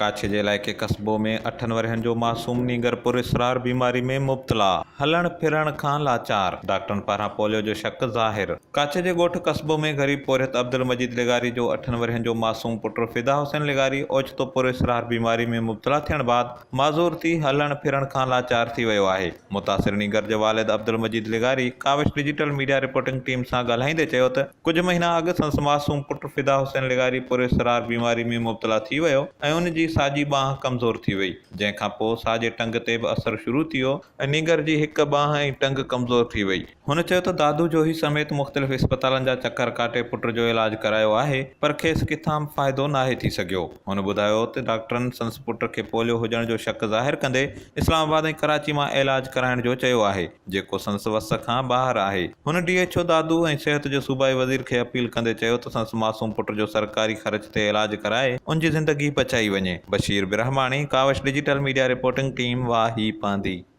ڪاڇي جي علائقي قصبو ۾ اٺن ورهين جو معصوم نينگر پراسرار بيماري ۾ مبتلا، هلڻ ڦرڻ کان لاچار، ڊاڪٽرن پاران پوليو جو شڪ ظاهر. ڪاڇي جي ڳوٺ قصبو ۾ غريب پورهيت عبدالمجيد لغاري جو اٺن ورهين جو معصوم پٽ فدا حسين لغاري اوچتو پراسرار بيماري ۾ مبتلا ٿيڻ بعد معذور ٿي هلڻ ڦرڻ کان لاچار ٿي ويو آهي. متاثر نينگر جي والد عبدالمجيد لغاري Kawish digital media reporting team سان ڳالهائيندي چيو ته ڪجهه مهينا اڳ سندس معصوم پٽ فدا حسين لغاري پراسرار بيماري ۾ مبتلا ٿي ويو ۽ ان جي ساڄي ٻانهن ڪمزور ٿي وئي جنهن کان پوء ساڄي ٽنگ تي به اثر شروع ٿي ويو ۽ نينگر جي هڪ ٻانهن ۽ ٽنگ ڪمزور ٿي وئي. هن چيو ته دادو جوهي سميت مختلف اسپتالن جا چڪر ڪاٽي پٽ جو علاج ڪرايو آهي پر کيس ڪٿان به فائدو ناهي ٿي سگهيو. هن ٻڌايو ته ڊاڪٽرن سندس پٽ کي پوليو هجڻ جو شڪ ظاهر ڪندي اسلام آباد ۽ ڪراچي مان علاج ڪرائڻ جو چيو آهي جيڪو سندس وس کان ٻاهر آهي. هن ڊي ايڇ او دادو ۽ صحت جي صوبائي وزير کي اپيل ڪندي چيو ته سندس معصوم پٽ جو سرڪاري خرچ تي علاج ڪرائي ان جي زندگي بچائي وڃي. Bashir Brahmani, Kawish digital media reporting team, Wahi Pandhi.